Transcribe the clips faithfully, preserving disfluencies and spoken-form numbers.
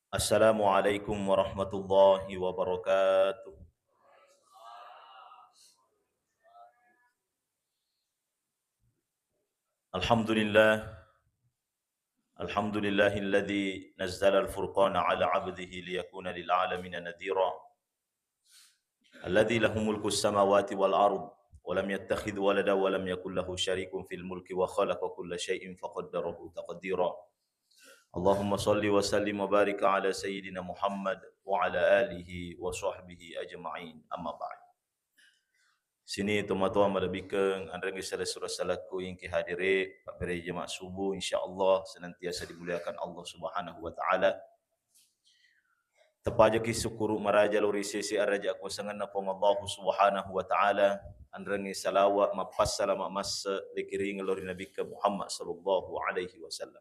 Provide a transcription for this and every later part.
Assalamualaikum warahmatullahi wabarakatuh. Alhamdulillah. Alhamdulillahilladzi nazzalal furqana ala abdihi liyakuna lil alamina nadhira. Alladzi lahu mulkus samawati wal ard, wa lam yattakhidz walada, wa lam yakul lahu syarikun fil mulki, wa khalaqa kulla syai'in faqaddarahu taqdira. Allahumma shalli wa sallim wa barik ala sayyidina Muhammad wa ala alihi wa sahbihi ajma'in. Amma ba'd. Sini tomatoa malebbikeng, anrengngi sala-, sura salakku ingke hadire, pabbere jama subuh, insyaallah senantiasa dimuliakan Allah Subhanahu wa Ta'ala. Tepajaki sukkuru maraja lao ri sese araja akuasangenna Puang Allahu Subhanahu wa Ta'ala, anrengngi salawa mappassalama masse rikiring lao ri Nabikka Muhammad sallallahu alaihi wasallam.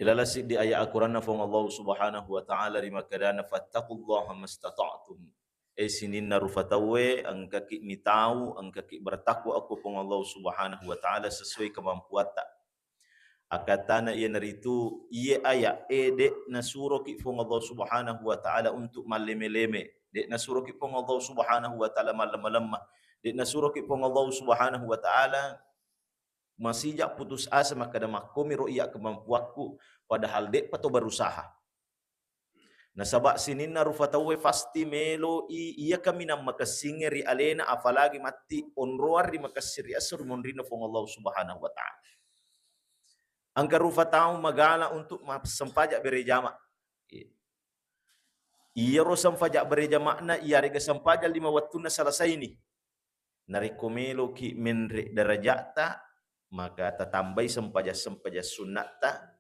Ilala siddi ayat Al-Quranna Puang Allahu Subhanahu wa Ta'ala ri makkedana, "Fattaqullaha mastata'tum." Eh, sininna rufa tauwe, engkaki mitau, engkaki bertakwa ko Puang Allahu Subhanahu wa Ta'ala sesuai kemampuatta. Akatana iyanaritu iye aya, eh, de' nasuroki Puang Allahu Subhanahu wa Ta'ala untuk malleme-leme, de' nasuroki Puang Allahu Subhanahu wa Ta'ala mallemma-lemma, de' nasuroki Puang Allahu Subhanahu wa Ta'ala masija putus asa makkeda makkomiro iya kemampuakku, padahal de'pa to berusaha. Nasaba sininna rufa tauwe pasti melo i iya kaminang makessingnge ri alena, apalagi matti onroang ri makessing ri esso ri monrinna Puang Allahu Subhanahu wa Ta'ala. Engka rufa tau magala untuk ma-, sempajang berejama. Iyaro sempajang berejama'na iyarega sempajang lima wettunna selesaini. Narekko meloki menre' deraja'ta, maka tatambai sempajang-sempajang sunnatta.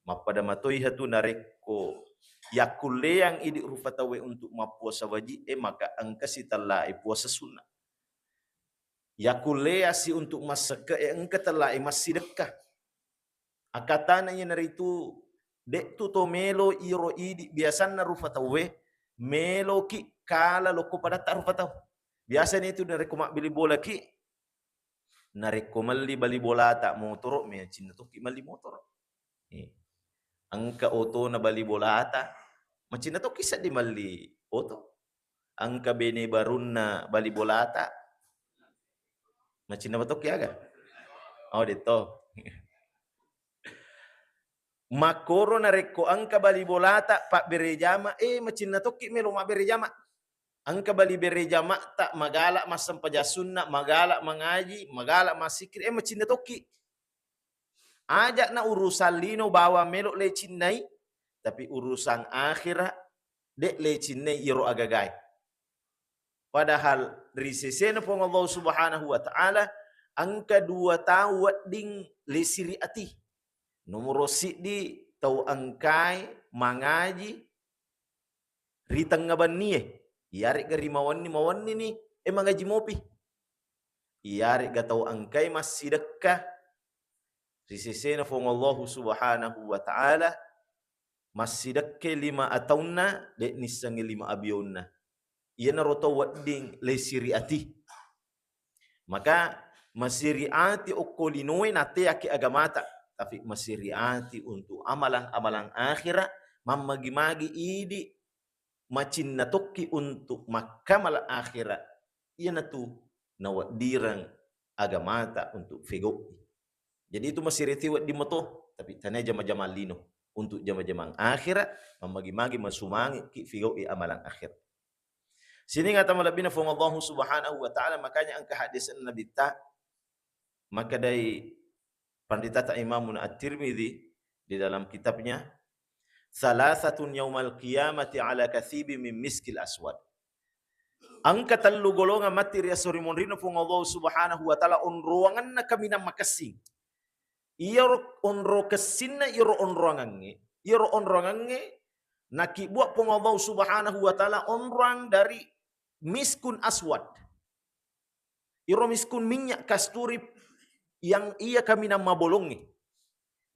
Mappada matoi hatu narekko yakkulleang idi rufa tauwe untuk mappuasa waji'e, maka engka sitellae puasa sunna. Yakkulleasi untuk massekke'e, engka tellae massidekka. Akatana iyanaritu, de'tu to melo iro idi biasanna rufa tauwe, meloki kala lokko padatta rufa tau. Biasani tu narekko mabbili bolaki, narekko melli bali bolata motoro, macinna tokki melli motoro. Eh. Engka otona bali bolata, macinna tokki seddi melli oto. Engka bene barunna bali bolata, macinna matokki aga? Oh, detto. Makkoro narekko engka bali bolata pabbere jama, eh, macinna tokki melo mabbere jama. Engka bali bere jama'ta magala massempajang sunna, magala mangaji, magala massikiri, eh, macinna tokki. Aja'na urusan lino bawang melo lecinnai, tapi urusan akhira de' lecinnai iyaro agagae. Padahal ri sesena Puang Allah Subhanahu wa Ta'ala, engka dua tau wedding lesiri ati. Nomoro siddi, tau engkae mangaji ri tengnga bennie, iyare'ga ri mawenni-, mawennini, eh, mangaji mopi. Iyare'ga tau engkae massidekka ri sesena Puang Allah Subhanahu wa Ta'ala, massidekkai lima ataunna, de' nissengngi lima abionna. Iyanaro tau wedding lesiri ati. Maka masiri ati okko linoe nateaki agamata, tapi masiri ati untuk amalang-amalang akhira, mammagi-magi idi macinna tokki untuk makkamala akhira, iyanatu naweddireng agamata untuk fego'i. Jadi itu masiri ati wedding mato, tapi tania jama-jama lino. Untuk jama-jamang akhira, mammagi-magi masumangiki fego'i amalang akhira. Sining ata malebbina Puang Allah Subhanahu wa Ta'ala, makanya engka hadis Nabitta, makkedai Panditata Imamun At-Tirmidzi di dalam kitabnya, "Tsalasatun yaumal qiyamati ala katsibin min miskil aswad." Engka tellu golongang matti ri esso ri monrinna Puang Allah Subhanahu wa Ta'ala, onroangenna kaminang makessing. Iyaro onro kessinna iyaro onroangengnge, iyaro onroangengnge nakibbua Puang Allah Subhanahu wa Ta'ala onroang dari miskun aswad. Iro miskun minyak kasturi yang iya kaminang mabolongnge.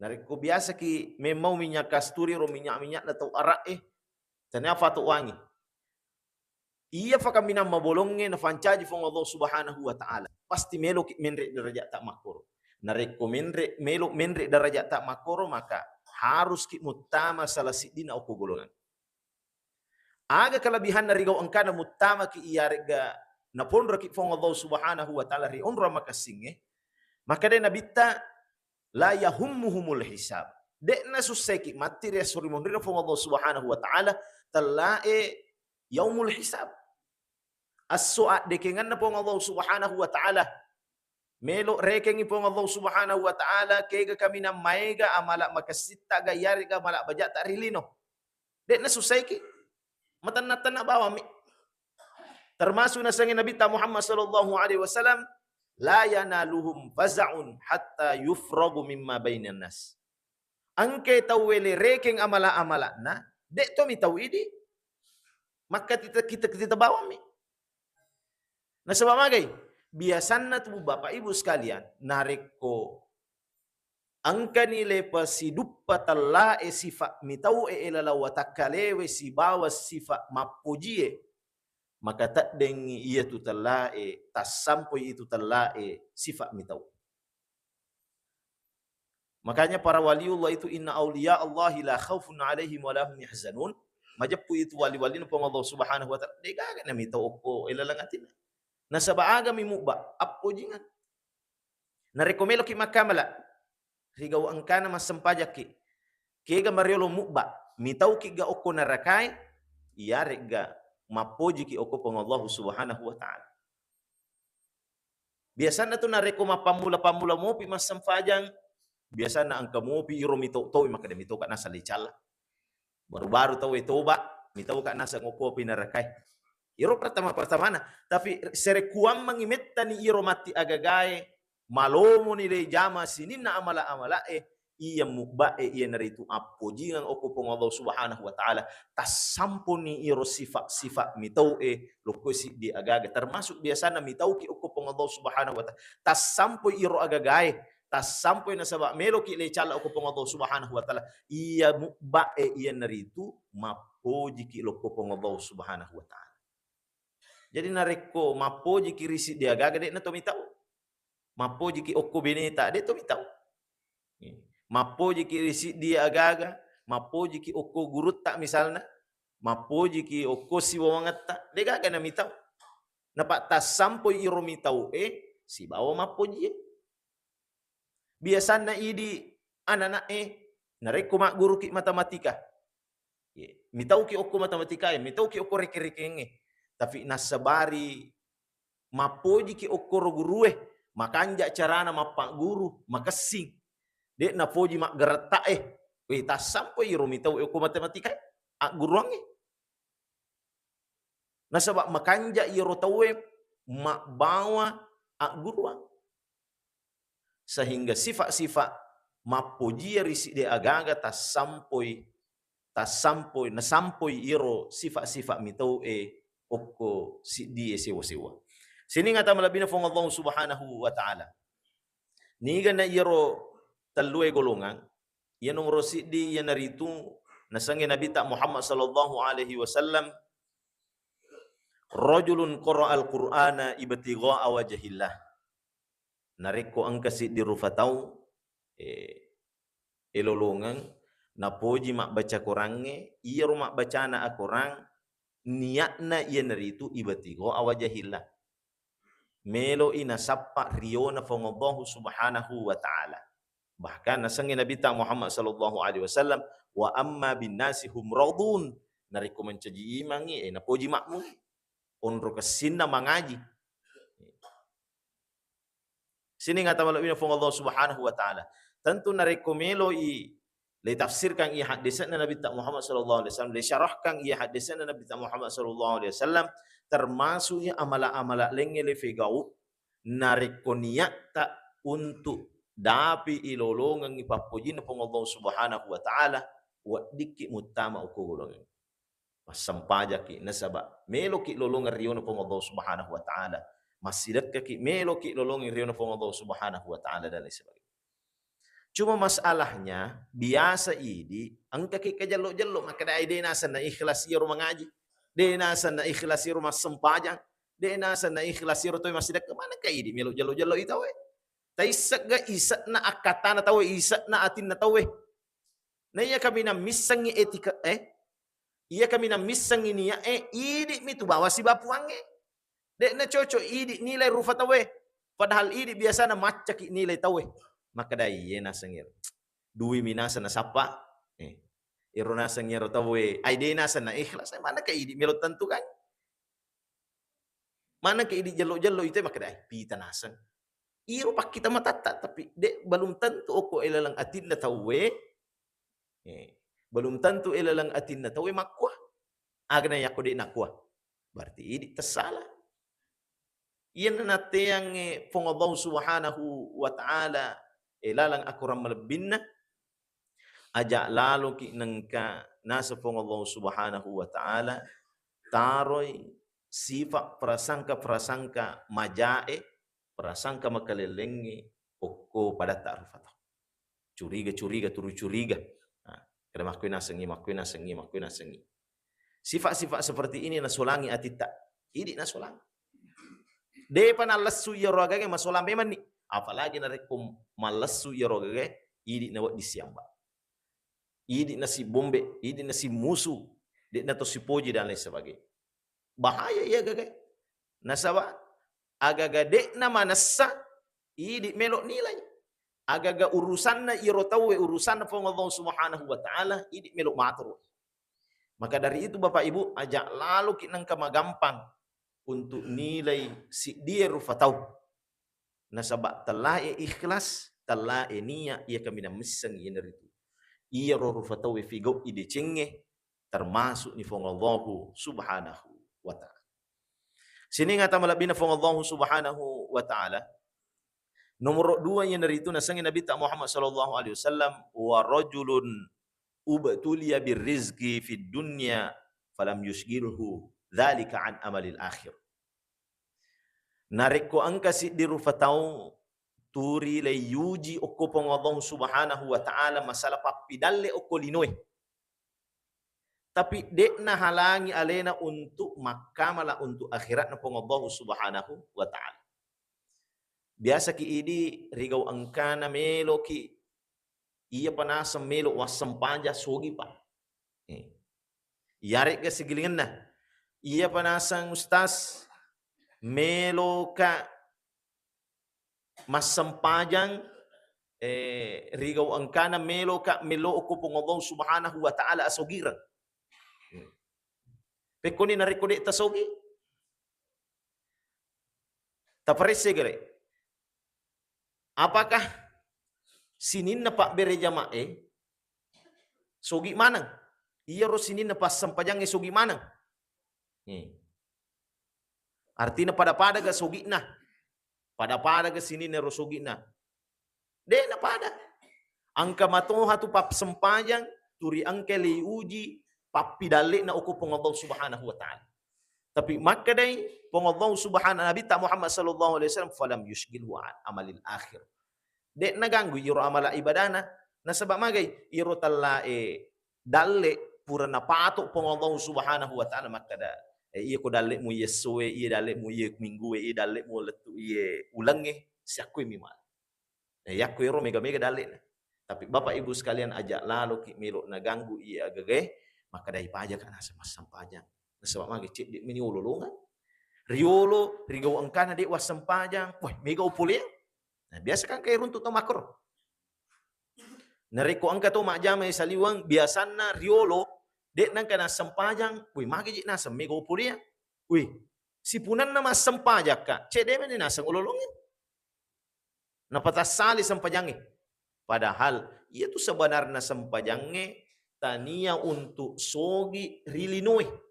Narekko biasaki memau minyak kasturi, ro minyak-minyakna tau Ara'e, tania fato wangi. Iya fakaminang mabolongnge nafancaji Puang Allah Subhanahu wa Ta'ala. Pasti meloki menre' deraja'ta makkoro. Narekko menre', melo menre' deraja'ta makkoro, maka haruski muttama salah siddina okko golongang. Aga kelebihanna rigau engkana muttamaki iyaregga naponroki Puang Allah Subhanahu wa Ta'ala ri onrong makessingnge? Makkeda Nabitta, "La yahummuhumul hisab." De'na sussaiki matti ri esso ri munrinna Puang Allah Subhanahu wa Ta'ala, tellae yaumul hisab. Esso addekengenna Puang Allah Subhanahu wa Ta'ala. Melo rekengi Puang Allah Subhanahu wa Ta'ala, kega kaminang maega amala makessitta ga iyarega amala bajatta ri lino. De'na sussaiki. Matenna-tenna bawammi. Termasuk nasengnge Nabitta Muhammad sallallahu alaihi wasallam, "La yanaluhum faza'un hatta yufragu mimma bainan nas." Engke tauwe le rekeng amala-amala'na, de' to mitau idi. Makka tita-, kita, kita bawammi. Nasaba magai? Biasanna tu Bapak Ibu sekalian, narekko engkani le pasiduppa tellae sifat mitau'e elalau watakkalewe sibawa sifat mappojie, maka teddengngi iyatu tellae, tassampoi itu tellae sifat mitau. Makanya para waliullah itu, "Inna awliya Allahi la khaufun alaihim wa la hum yahzanun." Majeppu itu wali-walina Puang Allah Subhanahu wa Ta'ala. De'gaga namitau okko elaleng atinna. Nasaba agami mubba, appojingang. Narekko meloki makkamala, rigau engkana massempajakki, kega mariolo mubba, mitauki ga okko narakae, iyaregga mappojiki okko Puang Allah Subhanahu wa Ta'ala. Biasanna tu narekko mappammula-pammula mopi massempajang, biasanna engka mopi iro mitau-tau, makkeda mitauka naseng le calla. Baru-baru tauwe toba, mitauka naseng okkopi narakai. Iro pertama-pertamana, tapi serekuammengi mettani iro matti agagae, malomoni le jama sininna amala-amalae, iya mubbae iyanaritu appojingang okko Puang Allah Subhanahu wa Ta'ala, tassamponi iro sifat-sifat mitau'e lokko siddi agaga, termasuk biasanna mitauki okko Puang Allah Subhanahu wa Ta'ala, tassampoi iro agagae, tassampoi nasaba meloki le calla okko Puang Allah Subhanahu wa Ta'ala, iya mubbae iyanaritu mappojiki lokko Puang Allah Subhanahu wa Ta'ala. Jadi narekko mappojiki ri siddi agaga, de'na to mitau. Mappojiki okko beneta, de' to mitau. Mappojiki ri siddi agaga, mappojiki okko gurutta misalna, mappojiki okko siwawangetta, de'gaga namitau. Napa tassampoi iro mitau'e sibawa mappojie. Biasanna idi anana'e, narekko magguruki matematika, ye, mitauki okko matematikae, mitauki okko reke-rekengnge, tapi nassabari mappojiki okkoro gurue, makanja carana mappagguru, makessing. De' napoji maggeretta'e, we, tassampoi iro mitau'e okko matematikae, agguruangnge. Nasaba makanja iyaro tauwe mabbawa agguruang. Sehingga sifat-sifat mappojie ri siddi agaga tassampoi, tassampoi, nasampoi iyaro sifat-sifat mitau'e okko siddie sewa-sewa. Sining ata malebbina Puang Allah Subhanahu wa Ta'ala. Niga na iyaro tellue golongang, iya nomoro siddi iyanaritu nasengnge Nabitta Muhammad sallallahu alaihi wasallam, "Rajulun qara'al Qur'ana ibtigha'a wajhillah." Narekko engka siddi rufa tau, eh, elolongeng napoji mabbaca Korangnge, iyaro mabbacana akorang niatna iyanaritu ibtigha'a wajhillah. Melo'i nasappa riona Puang Allahu Subhanahu wa Ta'ala. Bahkan nasengnge Nabitta Muhammad sallallahu alaihi wasallam, "Wa amma bin nasi hum radun." Narekko mancaji imangngi, eh, napoji makmungngi. Onro kessinna mangaji. Sining ata malebbina Puang Allah Subhanahu wa Ta'ala. Tentu narekko melo'i le tafsirkan iya haddese'na Nabitta Muhammad sallallahu alaihi wasallam, le syarahkan iya haddese'na Nabitta Muhammad sallallahu alaihi wasallam, termasuk iya amala-amala laingnge le fegau, narekko niatta untuk dapi ilolongengngi pappojinna Puang Allah Subhanahu wa Ta'ala, weddikki muttama okko golongang. Massempajaki nasaba meloki lolongeng riona Puang Allah Subhanahu wa Ta'ala. Massidekkaki meloki lolongeng riona Puang Allah Subhanahu wa Ta'ala dan lain sebagainya. Cuma masalahnya, biasa idi engkaki kejello-jello, makkeda, "Ai, de' nasenna ikhlas iyaro mangaji, de' nasenna ikhlas iyaro massempajang, de' nasenna ikhlas iyaro tauwe massidekka." Manengka idi melo jello-jello i tauwe. Taissegga ise'na akkatana tauwe, ise'na atinna tauwe. Na iya kaminang missengngi etika, eh? Iya kaminang missengngi niat e, idi' mi tu bawa sibawa Puang e. De'na cocok idi' nilai rufa tau e. Padahal idi' biasana maccaki nilai tau e. Makkeda iye naseng ero. Dui mi naseng nasappa. Eh. Ero naseng ero tau e. Ai de' naseng na ikhlas. Ai maneng ka idi' melo tentu kan. Maneng ka idi' jello-jello itu makkeda ai pita naseng. Iro pakkita matatta, tapi de' balum tentu okko e laleng atinna tau e. Eh, balum tentu e laleng atinna tau e makkua. Aga na yakko de' nakkua. Berarti idi' tessala. Iyanna natteangnge Puang Allah Subhanahu wa Ta'ala, eh, laleng akorang malebbinna, aja' laloki nengka naseng Puang Allah Subhanahu wa Ta'ala taroi sifat prasangka-prasangka majae, prasangka makalellengnge okko padatta rufa tau. Curiga-curiga, turu curiga. Nah, kada makkoi nasengngi, makkoi nasengngi, makkoi nasengngi. Sifat-sifat seperti ini nasolangi atitta. Idi' nasolang. De'pa nallessu iyaro agaga masolang memanni. Apalagi narekko mallessu iyaro agaga, idi' nawedding siamba. Idi' nasibombe, idi' nasimusu, de'na to sipoji dan lain sebagainya. Bahaya iya agaga. Nasaba agaga de'na manessa, idi' melo nilai. Agaga urusanna iyaro tauwe, urusanna Puang Allah Subhanahu wa Ta'ala, idi' melo matoro. Maka dari itu, Bapak Ibu, aja' laloki nengka magampang untuk nilai siddie rufa tau. Nasaba tellae ikhlas, tellae niat, iya kaminang misseng iyanaritu. Iyaro rufa tauwe figau i decengnge, termasuk ni Puang Allahu Subhanahu wa Ta'ala. Sining ata malebbina Puang Allahu Subhanahu wa Ta'ala. Nomoro dua iyanaritu nasengnge Nabitta Muhammad sallallahu alaihi wasallam, wa rajulun ubtuliya birrizqi fid dunya falam yushghilhu dzalika an amalil akhir. Narekko engka siddi rufa tau turi lei yuji okko Puang Allah Subhanahu wa Ta'ala masalah pappidalle okko linoe. Tapi de'na halangi alena untuk makkamala untuk akhiratna Puang Allah Subhanahu wa Ta'ala. Biasaki idi' rigau engkana meloki, iyapa naseng melo wassempajang sogi, Pak. Eh. Iyare'ga sigilingenna. Iyapa naseng ustaz meloka massempajang, eh, rigau engkana meloka melo okko Puang Allah Subhanahu wa Ta'ala asogireng. Hmm. Pekkoni narekko de' tasogi, taparesse gare. Apakah sininna pabbere jama'e sogi maneng? Iyaro sininna passempajangnge sogi maneng? Hmm. Artinya pada-pada ga sogi'na? Pada-pada ga sininna ro sogi'na? De'na pada. Engka matoha tu passempajang, turi engka lei uji pappidalle'na okko Puang Allah Subhanahu wa Ta'ala. Tapi makkedai Puang Allah Subhanahu, Nabitta Muhammad sallallahu alaihi wasallam, "Falam yushghilhu an amalil akhir." De'na ganggu iro amala ibadana. Nasaba magai? Iro tellae dalle pura napato Puang Allah Subhanahu wa Ta'ala makkeda, eh, iya ko dalle'mu iye essoe, iya dalle'mu iye minggue, iya dalle'mu lettu iye ulengnge, siakkui mi mala. Nah, yakko ero mega-mega dalle'na. Tapi Bapak Ibu sekalian, aja' laloki melo naganggu iye agagae, makkedai pajaka naseng massempajang. Nasaba magi cedde' meni ololongang. Riolo, rigau engkana de' wassempajang, wah, mega upoleang. Nah, biasa kan kayak runtu tau makkoro. Narekko engka to majjama saliweng, biasanna riolo, de' nengka nassempajang, wih, magi ji naseng mega upoleang. Wih, sipunanna massempajang ka, cedde' meni naseng ololongnge. Napatassali sempajangnge. Padahal iyatu sebenarna sempajangnge tania untuk sogi ri linoe.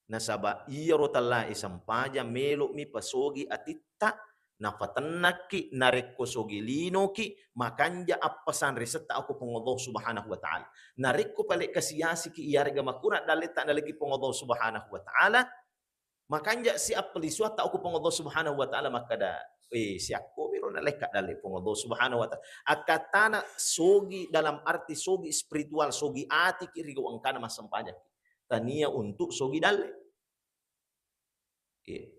Nasaba iyaro tellae sempajang melo'mi pasogi atitta, napatennakki, narekko sogi linoki, makanja appasanresetta okko Puang Allah Subhanahu wa Ta'ala. Narekko pale kasi-asiki iyarega makurang dalletta naleki Puang Allah Subhanahu wa Ta'ala, makanja si appelisuatta okko Puang Allah Subhanahu wa Ta'ala makkeda, eh, siakko miro nalekka dalle Puang Allah Subhanahu wa Ta'ala. Akkattana sogi dalam arti sogi spiritual, sogi atiki rigau engkana massempajang. Tania untuk sogi dalle. Iya.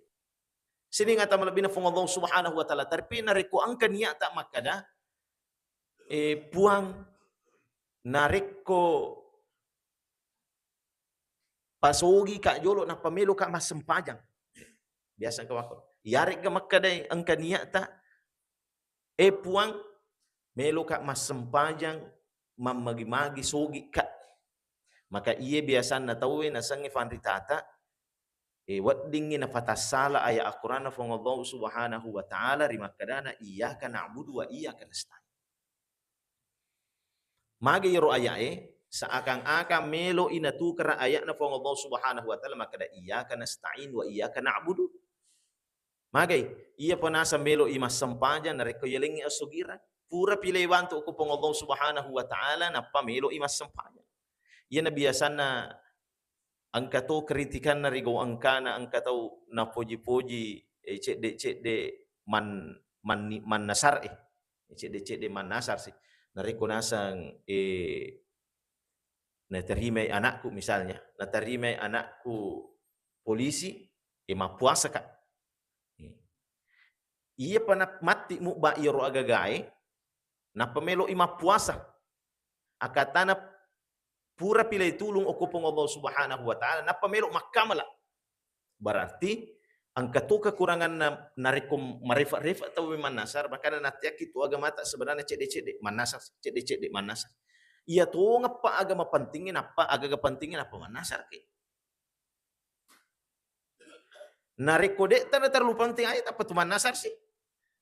Sining ata malebbina Puang Allah Subhanahu wa Ta'ala. Tapi narekko engka niatta makkeda, eh, Puang, Narekko pasogika jolo nappa meloka massempajang. Biasa engka wako. Iyaregga makkedai engka niatta, "Eh Puang, meloka massempajang, mammagi-magi sogika." Maka iye biasanna tauwe nasengnge fanritata, eh, weddingngi nafatassala ayat Al-Quranna Fuang Allah Subhanahu wa Ta'ala ri makkedana, "Iyyaka na'budu wa iyyaka nasta'in." Magai iyaro aya'e, seakan-akan melo'i natukara aya'na Fuang Allah Subhanahu wa Ta'ala makkeda, "Iyyaka nasta'in wa iyyaka na'budu." Magai, iya pa naseng melo'i massempajang narekko yalengngi assogirang. Pura pi lewantu ko Puang Allah Subhanahu wa Ta'ala, nappa melo'i massempajang. Iyana biasanna engka to kritikanna ri gau engkana, engka tau napoji-poji, eh, cedde-cedde man-, manni-, mannasar, eh. Cedde-cedde mannasar sih. Narekko naseng, eh, naterimai anakku misalnya, naterimai anakku polisi, eh, mappuasa, Kak. Eh. Iya pa na-, matti mubba iyaro agagae, nappa melo'i mappuasa. Akatana pura pi le tulung okko Puang Allah Subhanahu wa Ta'ala, nappa melo makkamala. Berarti engka to kekuranganna narekko marefa-refa tau mannasar, makana natteakki tu agamata sebenarnya cedde-cedde mannasar, cedde-cedde mannasar. Iya tongeppa agama pentingnya nappa, agaga pentingnya nappa mannasar ke. Narekko de'ta na terlalu penting aja, tappa tu mannasar sih.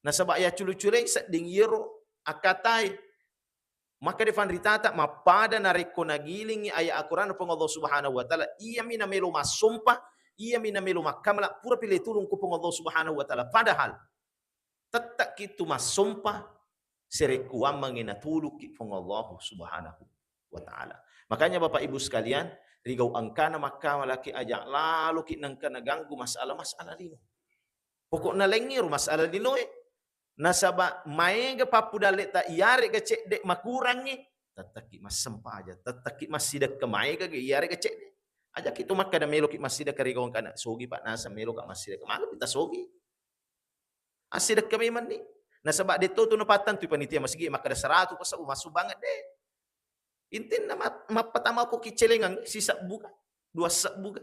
Nasaba ya culu-culei sedding iyaro akkatai. Maka de fanritata mappada narekko nagilingi ayat Al-Quran Puang Allah Subhanahu wa Ta'ala, iyami namelo massompa, iyami namelo makkamala, pura pi le tulung ku Puang Allah Subhanahu wa Ta'ala. Padahal tettakki tu massompa, serekkuammengi natulukki Puang Allah Subhanahu wa Ta'ala. Makanya Bapak Ibu sekalian, rigau engkana makkamalaki aja laloki nengka naganggu masalah-masalah lino. Pokokna laingngi ro masalah linoe. Nasaba maega pappudalleta iyarega cedde makurangngi, tettakki massempaja, tettakki massidekka maega ge iyarega cedde. Ajaki tu makkada meloki massidekka rigau engkana, sogi Pak naseng meloka massidekka, maga pita sogi. Assidekka memanni. Nasaba detto tu napattantui panitia masigi makkada seratu pasau massu banget de. Intinna mat-, mappatama ko kicelengang sisebbuka, dua sebbuka.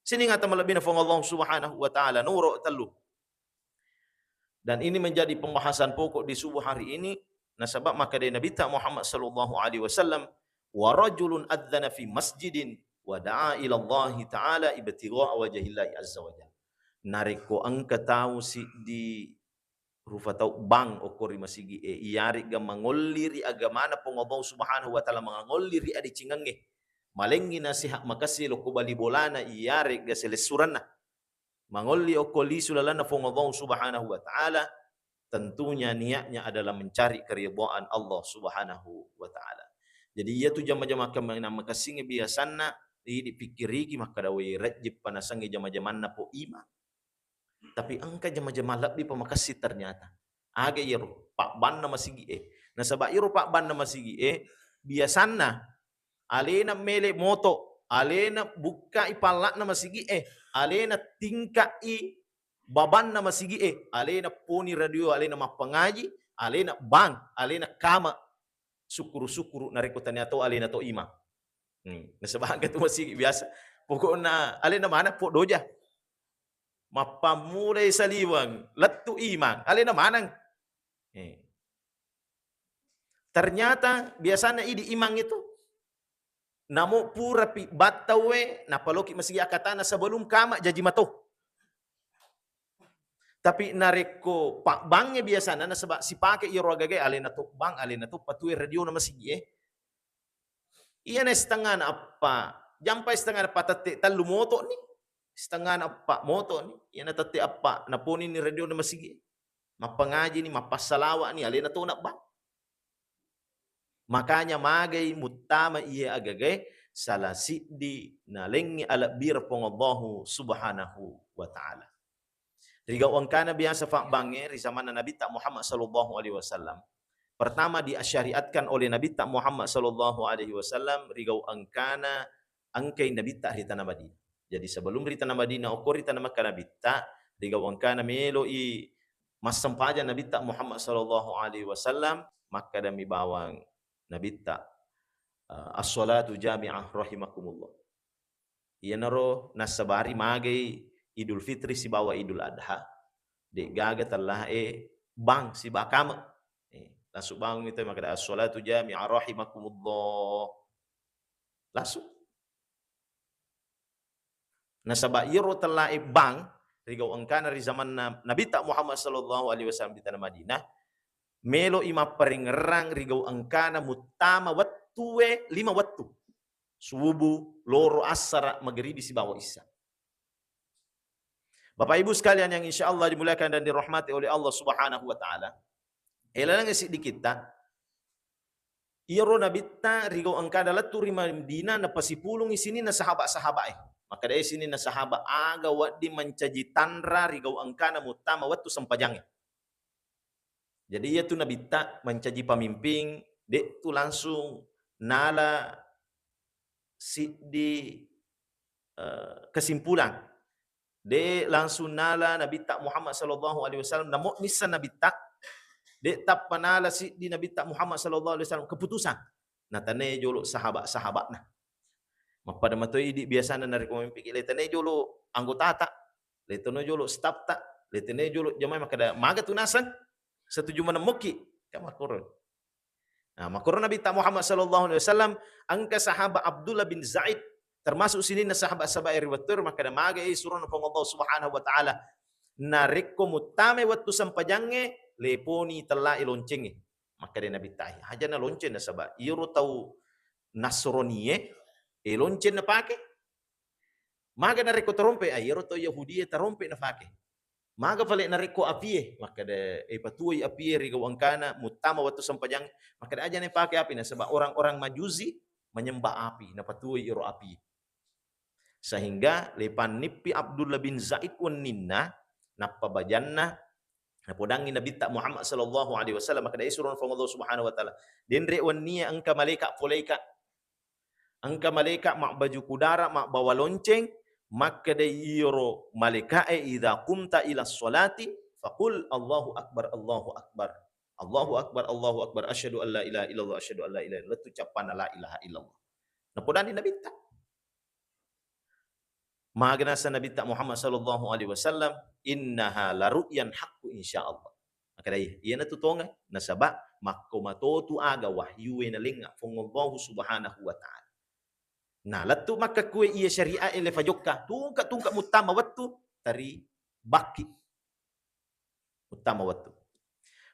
Sining ata malebbina Puang Allah Subhanahu wa Ta'ala, nuro tellu. Dan ini menjadi pembahasan pokok di subuh hari ini, nasaba makkada Nabitta Muhammad sallallahu alaihi wasallam, "Wa rajulun adzana fi masjidin wa da'a ila Allah Ta'ala ibtigha'a wajhillahi azza wa jalla." Narekko engka tau siddi rufa tau bang okko ri masigi'e, iyarega mangolli ri agamana Puang Allah Subhanahu wa Ta'ala, mangolli ri adecengengnge, malengngi nasihat makessing lokko bali bolana iyarega selessurenna, mangolli okko lisu lalenna Puang Allah Subhanahu wa Ta'ala, tentunya niatnya adalah mencari keridhaan Allah Subhanahu wa Ta'ala. Jadi, iyatu jama-jama kaminang makessingnge biasanna idi pikkiriki makkada, "Wei, rejjippa nasengnge jama-jamanna po imang." Tapi engka jama-jama lebbi pa makessing ternyata. Aga iyaro pabbanna masigi'e. Nasaba iyaro pabbanna masigi'e biasanna alena mele moto, alena bukkai palla'na masigi'e, alena tingka'i babanna masigi'e, alena poni radio, alena mappangaji, alena bang, alena kama. Sukkuru-sukkuru narekko tania to alena to imang. Hmm, nasaba engka tu masigi biasa. Pokokna alena maneng po doja. Mappammulai saliweng, lettu imang, alena maneng. Eh. Ternyata biasana idi imang itu. Namo pura pi battauwe, napaloki masigi akatana sebelum kama jaji mato. Tapi narekko pabbangnge biasana nasaba sipake iyaro agaga alena to bang, alena to patue radiona masigi'e. Iyana setengana eppa, jampai setengana eppa tette tellu moto'ni, setengana eppa moto'ni, iyana tette eppa naponini radiona masigi'e. Mappangajini, mappassalawa'ni, alena to nabbang. Makanya magai muttama iye agagae salah siddi nalengngi alebbireng Puang Allahu Subhanahu wa Ta'ala. Rigau engkana biasa fabbangnge ri zamanna Nabitta Muhammad sallallahu alaihi wasallam. Pertama diasyariatkan oleh Nabitta Muhammad sallallahu alaihi wasallam rigau engkana engkai Nabitta ri tana Madinah. Jadi sebelum ri tana Madinah, okko ri tana Makkah Nabitta, rigau engkana meloi massempajang Nabitta Muhammad sallallahu alaihi wasallam, makkadami bawang, Nabitta, eh, as-salatu jami'ah rahimakumullah. Iyanaro nassabari magai Idul Fitri sibawa Idul Adha, de'gaga tellae bang sibawa kame. Eh, langsung bangungngi tau makkeda, "As-salatu jami'ah rahimakumullah." Langsung. Nasaba iyaro tellae bang rigau engkana ri zamanna Nabitta Muhammad sallallahu alaihi wasallam di tanah Madinah, melo'i mapparengngerang rigau engkana muttama wettue lima wettu. Subuh, loro, assara, magribi, sibawa isya. Bapak Ibu sekalian yang insya Allah dimuliakan dan dirahmati oleh Allah Subhanahu wa Ta'ala, elaleng siddikitta, iyaro Nabitta rigau engkana lettu ri Madinah, napasipulungi sininna sahabat-sahabat e. Makkedai sininna sahabat, aga wedding mancaji tanra rigau engkana muttama wettu sempajangnge. Jadi, iyatu Nabitta mancaji pamimping, de'tu langsung nala siddi, eh, kesimpulan. De' langsung nala Nabitta Muhammad sallallahu alaihi wasallam, namo nisseng Nabitta, de' tappa nala siddi Nabitta Muhammad sallallahu alaihi wasallam keputusan. Natanai jolo sahabat-sahabatna. Mappada matoi idi biasana narekko mamimpiki, letanai jolo anggotata, letanai jolo stafta, letanai jolo jamaah, makkeda, "Maga tu naseng? Setuju maneng mokki?" Kan makkoro. Nah, makkoro Nabitta Muhammad sallallahu alaihi wasallam, engka sahabat Abdullah bin Zaid, termasuk sininna sahabat-sahabat e ri wettu e, makkeda, "Maga e surona Puang Allah Subhanahu wa Ta'ala, narekko muttamai wettu sempajangnge, leponi tellae loncengnge." Makkeda Nabitta, "Aja na lonceng, nasaba iyaro tau Nasronie, e lonceng napake. Maga narekko tarompe? Ah, iyaro tau Yahudie tarompe nafake. Maga pale narekko apie?" Makkeda, "E, patuoi apie rigau engkana muttama wettu sempajang." Makkeda, "Aja naipake api, nasaba orang-orang Majusi menyembah api, napatuoi iro api." Sehingga lepannippi Abdullah bin Zaid wenninna, nappa bajanna, napodangngi Nabitta Muhammad sallallahu alaihi wasallam, makkeda, "E surona Puang Allah Subhanahu wa Ta'ala, denre wennie engka malaika poleika. Engka malaika mabbaju kudara, mabbawa lonceng, makkeda iyaro malaikae, 'Idza qumta ila sholati, faqul Allahu Akbar, Allahu Akbar. Allahu Akbar, Allahu Akbar, asyhadu an la ilaha illallah, asyhadu an la ilaha illallah.'" Tu cappanna la ilaha illallah. Napodanni Nabitta. Maga naseng Nabitta Muhammad sallallahu alaihi wasallam, "Innaha laru'yan haqqu insyaallah." Makkeda, "Iya, iyanatu tonga, nasaba makko matotu aga wahyue nalengnga Puang Allahu Subhanahu wa Ta'ala. Nalettu makkakkue iya syariat ele fajokka, tungka-tungka muttama wettu, tari bakki." Uttama wettu.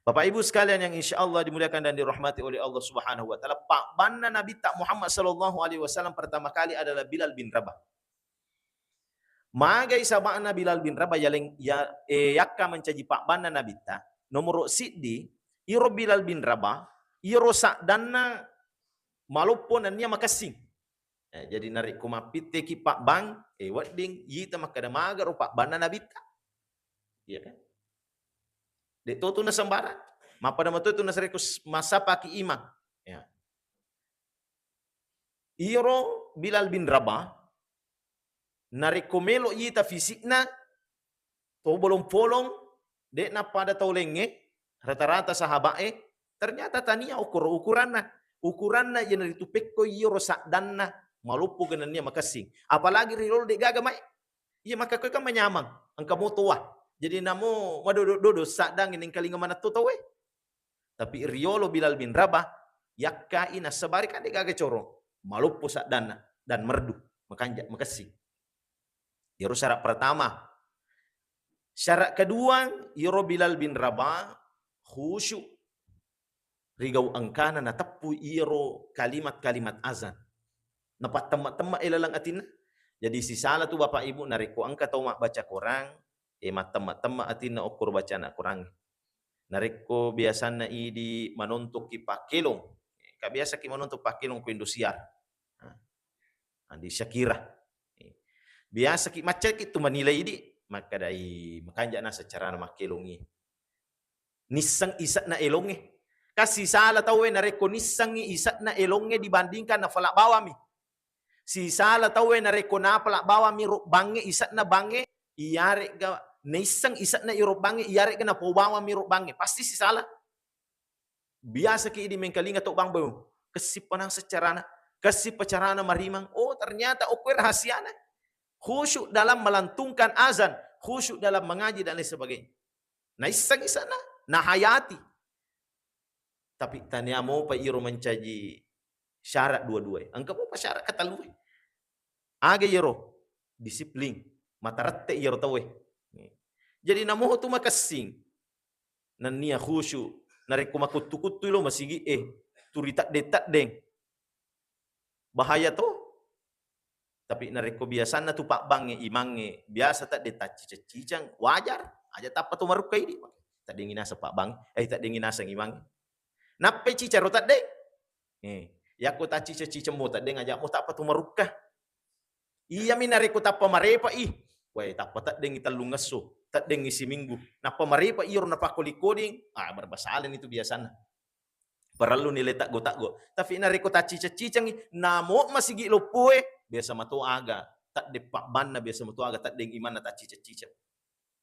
Bapak Ibu sekalian yang insya Allah dimuliakan dan dirahmati oleh Allah Subhanahu wa Ta'ala, pabbanna Nabitta Muhammad sallallahu alaihi wasallam pertama kali adalah Bilal bin Rabah. Magai saba'na Bilal bin Rabah yaleng, ya, eh, yakka mencaji pabbanna Nabitta? Nomoro siddi, iro Bilal bin Rabah, iro saddanna maloppo nennia makessing. Eh, jadi narekko mappitteki pabbang, eh, wedding yita makkeda magaro pabbanna Nabitta. Iya kan? De' to tu nasembarang. Mappada mato tu nasarekko s-, massapaki imang. Ya. Iyaro Bilal bin Rabah, narekko melo yita fisikna, to bolong-polong, de' nappada tau laingnge, rata-rata sahaba'e, ternyata tania ukuro-ukuranna. Ukuranna iyanaritu pekko iyaro saddanna maloppo genennia makessing. Apalagi ri lolo de' gaga mai. Iya, makkakkoe kan manyamang, engka motowa. Jadi namo madodo-dodo saddangnge nengkalinga manetto tauwe. Tapi riolo Bilal bin Rabah, yakkai nassabari kan de' gaga coro. Maloppo saddanna dan merdu, makanja, makessing. Iyaro syarat pertama. Syarat kedua, iyaro Bilal bin Rabah khusyuk rigau engkana nateppu iyaro kalimat-kalimat azan. Napattemma-temma e laleng atinna. Jadi sisala tu Bapak Ibu, narekko engka tau mabbaca Quran, eh, mattemma-temma atinna okkoro bacana Quran. Narekko biasanna idi manontokki pakkelong, ka biasaki manontong pakkelong ko Indosiar. Nah, di Shakira. Biasaki maccaki tu manilai idi, makkadai makanja naseng carana makkelongi. Nisseng ise'na elongnge. Kan sisala tauwe narekko nissengngi ise'na elongnge dibandingkan napala bawammi. Sisala tauwe narekko napala bawammi ro bangnge, ise'na bangnge, iyare'ga naisseng ise'na iro bangnge, iyare'ga napau bawammi ro bangnge. Pasti sisala. Biasaki idi mengkalinga to bang, beu, kessippa naseng carana, kessippa carana marimang. Oh, ternyata okkoe rahasiana. Khusyuk dalam melantunkan azan, khusyuk dalam mengaji dan lain sebagainya. Naissengngi sana, nahayati. Tapi tania mopa iro mencaji syarat dua-dua. Engka mopa syarat ketellu. Aga iyaro? Disiplin. Matarette iyaro tauwe. Jadi namoho tu makessing. Nennia khusyuk. Narekko makuttu-kuttu lo masigi e, turi tadde-taddeng. Bahaya to. Tapi narekko biasanna tu pabbangnge, imangnge, biasa tadde tacciceng-ciceng, wajar. Aja tappa tu marukka idi. Taddengi naseng pabbang, eh, taddengi naseng imangnge. Nappai cicaro tadde. Eh, yakko tacciceng-ciceng mo tadde, aja mo tappa tu marukka. Iyami narekko tappa marepa i. Wae, tappa taddengi tellungesso, taddengi siminggu. Nappa marepa iyaro napakkoli-koling, ah, berbasalani tu biasanna. Parellu nilai taggo-taggo. Tapi narekko tacciceng-cicengi, namo masigi loppoe, biasa mato aga tadde pabbanna, biasa mato aga taddeng imanna tacciceng-ciceng.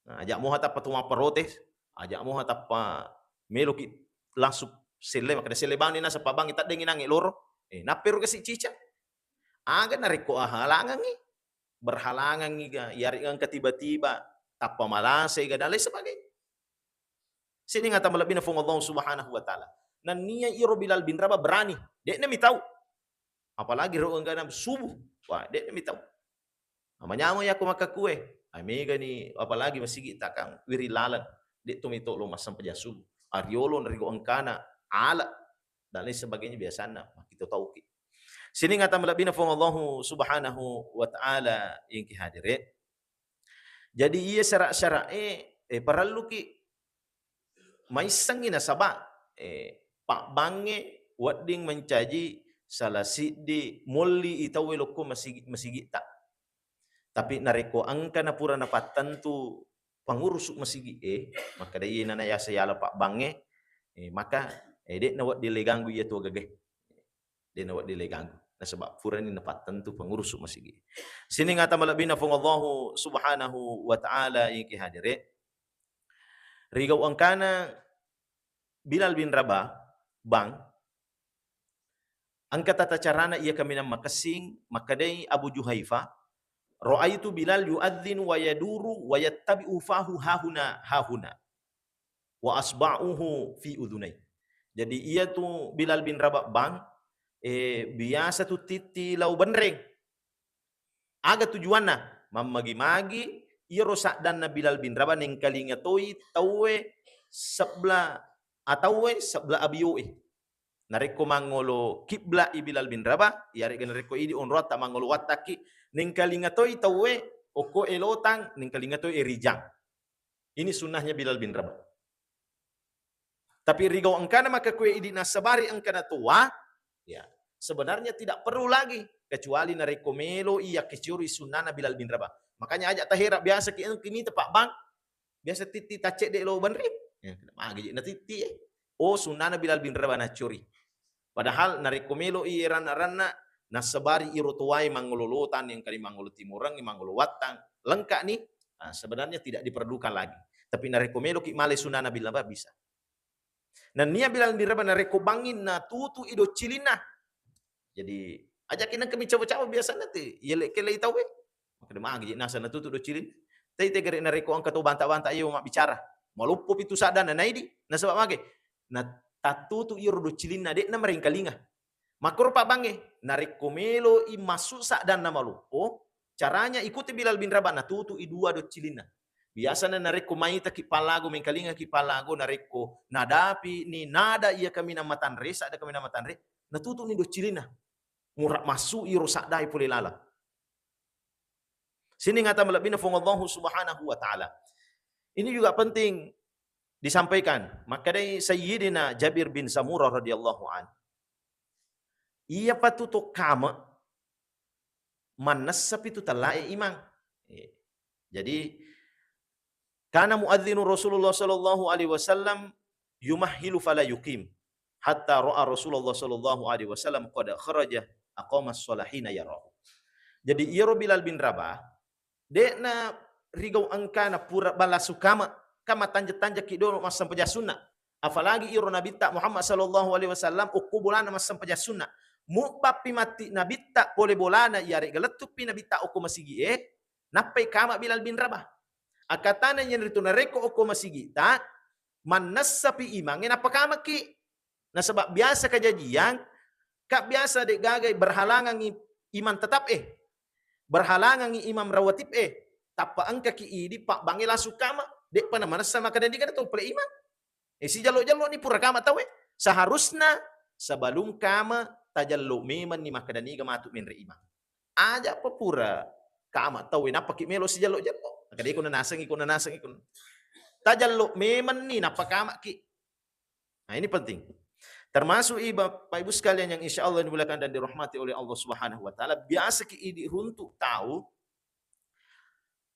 Nah, aja moha tappa tu mapparotes, aja moha tappa meloki langsung selle, makkeda selle bani naseng pabbangngi taddengi nangnge loro. Eh, nappero kasi ciceng. Aga narekko ahalangangi, berhalangangi ga, yaregga engka tiba-tiba tappa malasai ga, dan lain sebagainya. Sining ata malebbina Fuang Allah Subhanahu wa Ta'ala. Nennia iro Bilal bin Rabah berani, de'na mi tau. Apalagi ro enggana subuh, wah, de'na mi tau. Manyameng yakko makkakue, ai megani, apalagi masigi takang wiri laleng, de' to mito lo massempajang subuh. Ariolo narigo engkana ala dan lain sebagainya biasanna makkito tauki. Sining ata malebbina Fuang Allahu Subhanahu wa Ta'ala engki hadire. Jadi iya syara'-syara'e, eh, parelluki maissengngi nasaba, eh, pabbangnge wedding mencaji salah siddi molli i tauwe lokko masigi-, masigitta. Tapi narekko engka napura napattentu pangurusu masigi e, makkeda iyena nayaseng yala pabbangnge, eh, maka, eh, de'na wedding leganggu iya tu agaga e. De'na wedding leganggu. Nasaba purani napattentu pangurusu masigi. Sining ata malebbina Fuang Allahu Subhanahu wa Ta'ala iki hadire. Rigau engkana Bilal bin Rabah, bang, engka tata carana iya kaminang makessing, makkedai Abu Juhaifa, "Ra'aitu Bilal yu'adzinu wa yaduru wa yattabi'u fahu hahuna, hahuna. Wa asba'uhu fi udhunai." Jadi iya tu Bilal bin Rabah bang, eh, biasa tu titti lao benreng. Aga tujuanna? Mammagi-magi iyaro saddanna Bilal bin Rabah nengkalinga toi tauwe sebla atauwe sebla abioe. Narekko mangolo kibla i Bilal bin Rabah, iyaregga narekko idi onroatta mangolo wattakki, nengkalinga toi tauwe okko elotang, nengkalinga toi erijang. Ini sunnahnya Bilal bin Rabah. Tapi rigau engkana makkakue idi nassabari engkana toa, ya, sebenarnya tidak perlu lagi, kecuali narekko melo i yakkecuri sunnana Bilal bin Rabah. Makanya aja tahera biasa ki engki mita pabang, biasa titti taccedde lo benri. Ya, magi je natitti e. Oh, sunnana Bilal bin Rabah naccuri. Padahal narekko melo i ranna-ranna nassabari iro toae mangolo lotang, engkani mangolo timoreng, mangolo wattang, lengkani, ah, sebenarnya tidak diperlukan lagi. Tapi narekko meloki male sunnana Bilal bin Rabah bisa. Nennia Bilal bin Rabah narekko bangin natutu i doccilinna. Jadi, ajaki nengkami cawa-cawa biasana te, yele kelei tauwe. Makkeda magi je naseng natutu doccilinna. Tai tegere narekko engka to banta-banta iyo mabbicara. Maloppo pitu saddanna naidi, nasaba mage? Na tattutu iyaro doccilinna, de'na marengkalinga. Makkoro pabbangnge, narekko melo i massu saddanna maloppo, caranya ikuti Bilal bin Rabah, natutu i dua doccilinna. Biasana narekko maitaki pallago, mengkalingaki pallago, narekko nadapi ni nada iya kaminang matanre, sadda kaminang matanre, natutu ni doccilinna. Mura massu iro saddae pole laleng. Sining ata malebbina Fuang Allahu Subhanahu wa Ta'ala. Ini juga penting disampaikan. Makkedai Sayyidina Jabir bin Samurah radhiyallahu anhu, iya patu tokkame mannessa pitu tellae imang. Eh, jadi, kana muadzinu Rasulullah sallallahu alaihi wasallam yumahhilu fala yuqim hatta ra'a Rasulullah sallallahu alaihi wasallam qad kharaja aqama sholahina yarahu. Jadi iyaro Bilal bin Rabah, de'na rigau engkana pura bala sukama, kama tanja-tanjaki dolo massempajang sunna. Apalagi iro Nabitta Muhammad sallallahu alaihi wasallam okko bolana massempajang sunna. Mubbappi matti Nabitta pole bolana, iyare'ga lettu'pi Nabitta okko masigi'e, nappai kama Bilal bin Rabah. Akkatana iyanaritu narekko okko masigi'ta, mannessapi imangnge nappa kamaki. Nasaba biasa kajajiang, ka biasa de'gaga berhalangangi imam tetap e. Berhalangangi imam rawatib e. Tappa engkaki idi pabbangnge langsung kama. De'pa namanessa makkeda niga nato pole imang. Eh, sijallo-jallo ni pura kama tauwe. Seharusna sebelum kama tajallo memanni makkeda niga matu menre imang. Aja pa pura kama tauwe nappaki melo sijallo-jallo. Makkeda iko nanasengi, iko nanasengi, iko. Tajallo memanni nappa kamaki. Nah, ini penting. Termasuk i Bapak Ibu sekalian yang insya Allah dimuliakan dan dirahmati oleh Allah Subhanahu wa taala, biasa ki idi runtu tau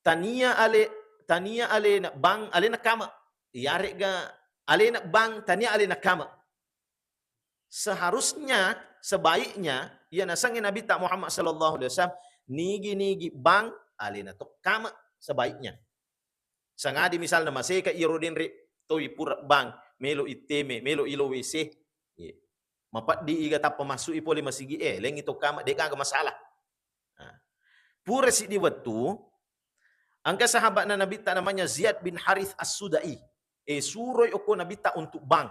tania ale, tania alena bang, alena kama. Iyare'ga alena bang, tania alena kama. Seharusnya, sebaiknya, iya nasengnge Nabitta Muhammad sallallahu alaihi wasallam, nigi-nigi bang, alena to kama, sebaiknya. Sangadi misalna maseka iyaro denre toi pura bang, melo itteme, melo ilo W C. Iya. Mapeddi iga tappa masuk i pole masigi, eh, lengi to kama, de'gaga masalah. Nah. Pura siddi wettu, engka sahabatna Nabitta namanya Ziyad bin Harith As-Sudai. Eh, suroi okko Nabitta untuk bang.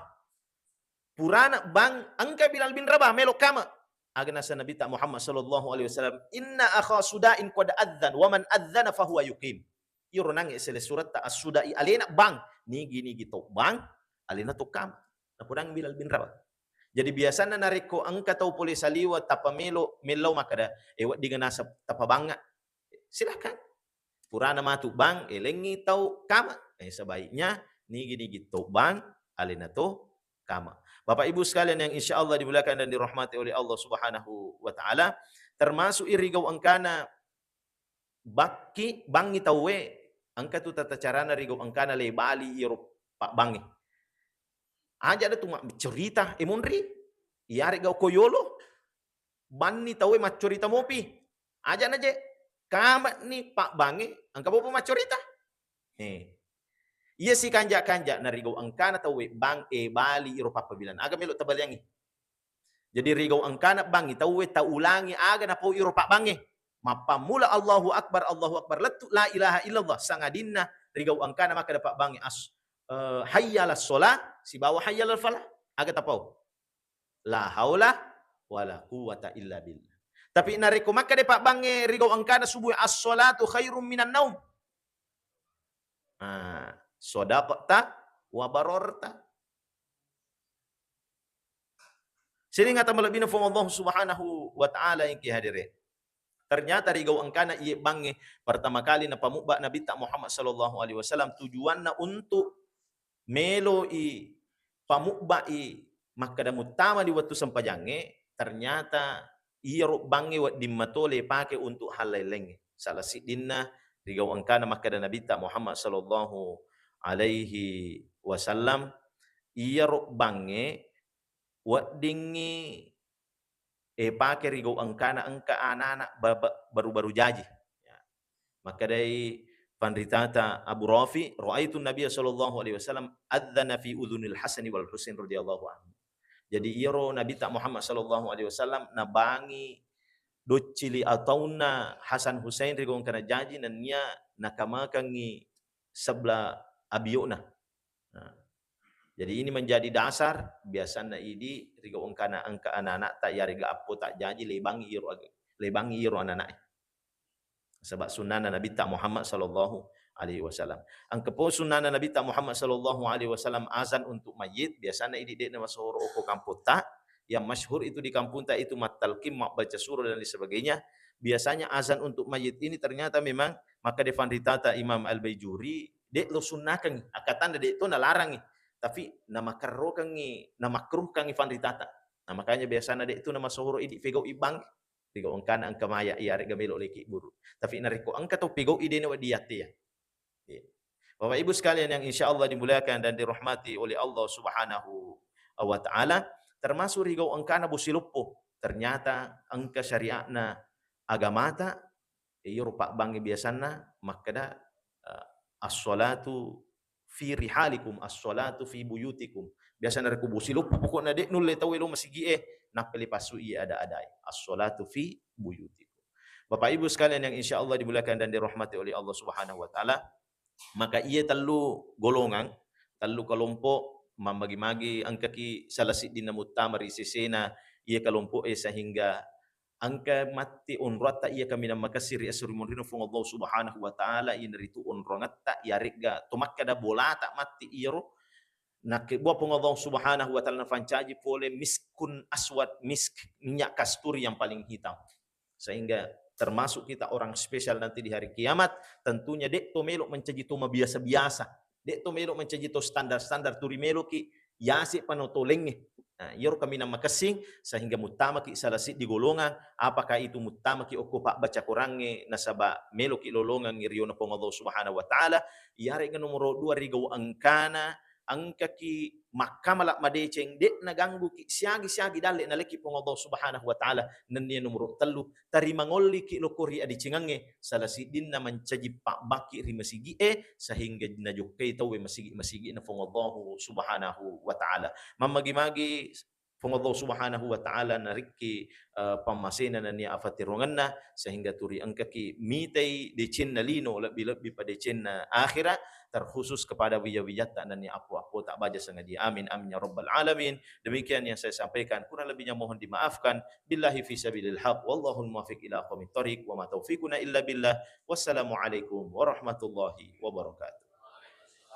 Purana bang, engka Bilal bin Rabah melo kama. Aga nasa Nabitta Muhammad sallallahu alaihi wasallam, "Inna akha Sudain qad adzan, wa man adzana fahuwa yuqim." Iyaro nangnge sele suratta As-Sudai alena bang, nigi-nigi to bang, alena to kama. Napodang Bilal bin Rabah. Jadi biasanna narekko engka tau pole saliwa tappa melo, mellau makkeda, "Eh, weddinga nasa tapabangnga." Silakan. Purana matu bang, elengi tau kama. Eh, sebaiknya nigi-nigi to bang, alena to kama. Bapak Ibu sekalian yang insya Allah dimuliakan dan dirahmati oleh Allah Subhanahu wa taala, termasuk i rigau engkana bakki bangngi tauwe, engka tu tata carana rigau engkana le bali iyaro pabbangnge. Aja da tu maccarita, eh, monri, iyare'ga okko yolo, banni tauwe maccarita mopi. Aja na je, kama'ni pabbangnge, engka mopa maccarita. Eh. Iya sikanja-kanja na rigau engkana tauwe bang, eh, bali iro pappabilan. Aga melo tabaliangi. Jadi rigau engkana bangngi tauwe taulangi aga napau iro pabbangnge. Mappammula Allahu Akbar, Allahu Akbar, lettu la ilaha illallah, sangadinna rigau engkana makkeda pabbangnge as-, eh, hayya alas shalah sibawa hayya alal falah. Aga tapau? La haula wala quwwata illa billah. Tapi narekko makkeda pabbangnge rigau engkana subuh, "As-shalatu khairum minan naum." Ah, sadaqta wa bararta. Sining ata malebbina Fuang Allah Subhanahu wa Ta'ala engki hadire. Ternyata rigau engkana iye bangnge pertama kali napamubba Nabitta Muhammad sallallahu alaihi wasallam, tujuanna untuk melo i pamubbai makkeda muttama di wettu sempajangnge, ternyata iyaro bangnge wedding mato le pake untuk hal lain-laingnge. Salah siddinna rigau engkana makkeda Nabitta Muhammad sallallahu alaihi wasallam, iyaro bangnge weddingngi, eh, pake rigau engkana engka anana ba-, ba-, baru-baru jaji. Ya. Makkedai panritata Abu Rafi, "Ra'aitu Nabiya sallallahu alaihi wasallam adzana fi udzunil Hasani wal Husain radhiyallahu anhu." Jadi iyaro Nabitta Muhammad sallallahu alaihi wasallam nabangi doccili ataunna Hasan Husain rigau engkana jaji nennia nakamakangngi sebelah abiona. Nah, jadi ini menjadi dasar biasanna idi rigau engkana engka anana'ta yarega appota jaji lebangi iro ag-, lebangi iro anana'e. Sebab sunnana Nabitta Muhammad sallallahu alaihi wasallam. Engka po sunnana Nabitta Muhammad sallallahu alaihi wasallam azan untuk mayit, biasana idi de'na masoro oko kampotta, yang masyhur itu di kampunta itu mattalqin, membaca surah dan lain sebagainya. Biasanya azan untuk mayit ini ternyata memang maka defanritata Imam Al-Baijuri, de' lo sunnakangngi, akkatanna de' to nalarangngi, tapi namakerrokangngi, namakruhkangngi fanritata. Nah, makanya biasana de' tu namasohoro idi pegau ibang, pegau engkana engka maya iyare'ga melo leki buru. Tapi narekko engka to pegau idena wedi yatteya. Iya. Bapak Ibu sekalian yang insya Allah dimuliakan dan dirahmati oleh Allah Subhanahu wa Ta'ala, termasuk rigau engkana bosi loppo. Ternyata engka syariatna agamata, iyaro pabbangnge biasanna makkeda, eh, as-shalatu fi rihalikum, as-sholatu fi buyutikum. Biasa narekko bosi loppo pokokna de' nulle tauwe lo masigi'e, nappa le passu iye ada-adae. As-sholatu fi buyutikum. Bapak Ibu sekalian yang insya Allah dimuliakan dan dirahmati oleh Allah Subhanahu wa Ta'ala, maka iye tellu golongang, tellu kelompok, mammagi-magi engkaki salah siddinna muttama ri sesena iye kelompok e, sehingga engka matti onroatta iya kaminang makessing ri esso ri munrinna Puang Allah Subhanahu wa Ta'ala, iyanaritu onroangatta iyaregga to makkeda bolata matti iyaro, nakkebua Puang Allah Subhanahu wa Ta'ala nafancaji pole miskun aswad, misk, minyak kasturi yang paling hitam. Sehingga termasuk kita orang spesial nanti di hari kiamat, tentunya de' to melo mancaji to mabiasa-biasa, de' to melo mancaji to standar-standar, turi meloki yase pano tolengnge. Nah, iyaro kaminang makessing, sehingga muttamaki salah siddi golongang, apakah itu muttamaki okko pabbaca Korangnge nasaba meloki lolongang riona Puang Allah Subhanahu wa Ta'ala, iyaregga nomoro dua rigau engkana, engkaki makkamala madeceng, de' nagangguki siagi-siagi dalle nalekki Puang Allah Subhanahu wa Ta'ala. Nennia nomoro tellu, tarimangolliki lokko ri adecengangnge, salah siddinna mancaji pabbakki ri masigi'e, sehingga najokkai tauwe masigi-, masigi'na Puang Allah Subhanahu wa Ta'ala. Mammagi-magi Puang Allah Subhanahu wa Ta'ala narikki, eh, pammasena nennia afatirungenna, sehingga turi engkaki mitai decenna lino, lebbi-lebbi pa decenna akhira, terkhusus kepada wija-wijatta nennia appo-appota baja sangadia. Amin, amin ya rabbal alamin. Demikian yang saya sampaikan, kurang lebihnya mohon dimaafkan. Billahi fi sabilil haq, wallahul muwaffiq ila aqwamit thariq, wa ma taufiquna illa billah. Wassalamualaikum warahmatullahi wabarakatuh.